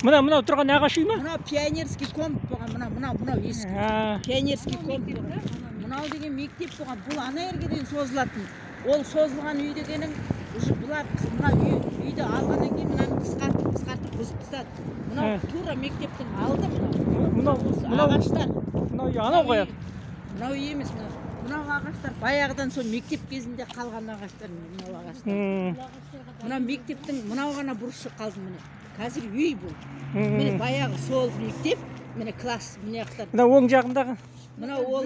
Мына тұрған ағаш үй ма? Мынау пионерский комп болған, мынау ескі. Пионерский комп болған. Мынау деген мектеп болған. Бұл ана жерге дейін созылатын. Ол созылған үй дегенің уже бұлар мына үйді алғаннан кейін мынаны қысқартып бұзып тастады. Мынау тура мектептің алды мынау. Мынау ағаштар. Мынау үй анау қояды. Мынау үй емес мынау. Мынау ағаштар баяғыдан сол мектеп кезінде қалған ағаштар мынау ағаштар. Мынау мектептің мынау ғана бұрышы қалды міне. Қазір үй бұл. Міне баяғы сол мектеп, міне класс, міне жақтар. Мынау оң жағындағы. Мынау ол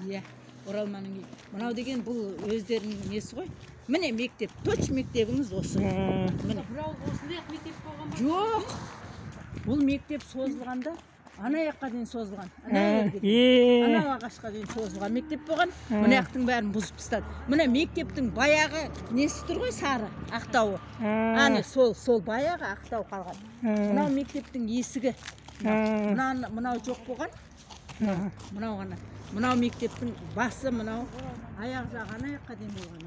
иә, оралманның үйі. Мынау деген бұл өздерінің несі ғой. Міне мектеп, точ мектебіміз осы. Міне. Бір ауыл осындай ақ мектеп болған ба? Жоқ. Бұл мектеп созылғанда ана жаққа дейін созылған. Ана жерге дейін. Анау ағашқа дейін созылған мектеп болған. Мына жақтың бәрін бұзып тастады. Міне мектептің баяғы несі тұр ғой, сары ақтауы. Әне сол баяғы ақтау қалған. Мынау мектептің есігі. Мынау жоқ болған. Мынау ғана. Мынау мектептің басы, мынау аяқ жағы ана жаққа дейін болған.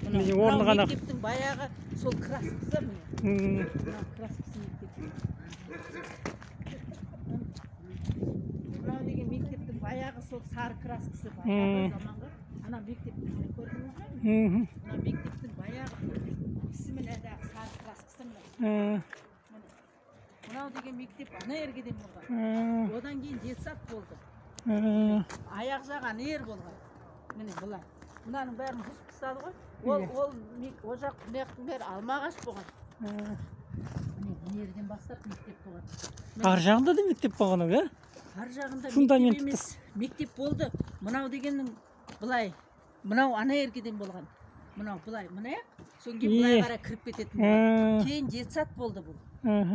Мынау мектептің баяғы сол краскасы міне. Мынау краскасы мектептің. Мынау деген мектептің баяғы сол сары краскасы баяғы заманғы. Ана мектептің көрдіңіз бе? Мына мектептің баяғы кісі міне дағы сары краскасы міне. Мынау деген мектеп ана жерге дейін болған. Одан кейін детсад болды. Аяқ жағы ана жер болған. Міне былай. Мынаның бәрін бұзып тастады ғой. Ол жақ мына жақтың бәрі алма ағаш болған. Міне мына жерден бастап мектеп болған. Ар жағында да мектеп болған ау, иә? Ар жағында мектеп емес, мектеп болды. Мынау дегеннің былай, мынау ана жерге дейін болған. Мынау былай, мына жақ, содан кейін былай қарай кіріп кететін. Кейін детсад болды бұл.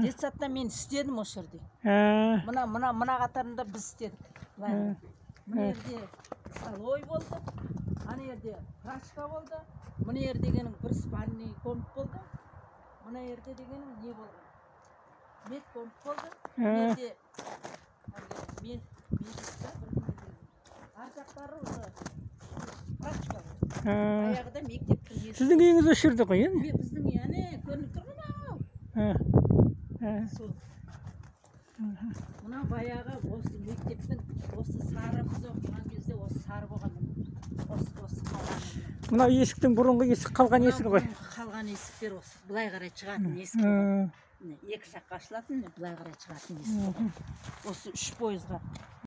Детсадта мен істедім осы жерде. Мына қатарында біз істедік. Былай. Мына жерде столовой болды, ана жерде прачка болды, мына жер дегенің бір спальный комнат болды, мына жерде дегенің не болған? Медкомп болды. Мына жерде мен ар жақтары уже прачка болды. Баяғыда мектептің есігі. Сіздің үйіңіз осы жерде ғой, иә? Біздің үй әне көрініп тұр ғой мынау. Сол. Мынау баяғы осы мектептің осы сары біз оқыған кезде осы сары болған. Осы қалған. Мынау есіктің бұрынғы есік қалған есігі ғой. Қалған есіктер осы. Былай қарай шығатын есік болған. Екі жаққа ашылатын, былай қарай шығатын есік болған. Осы 3 пойызға.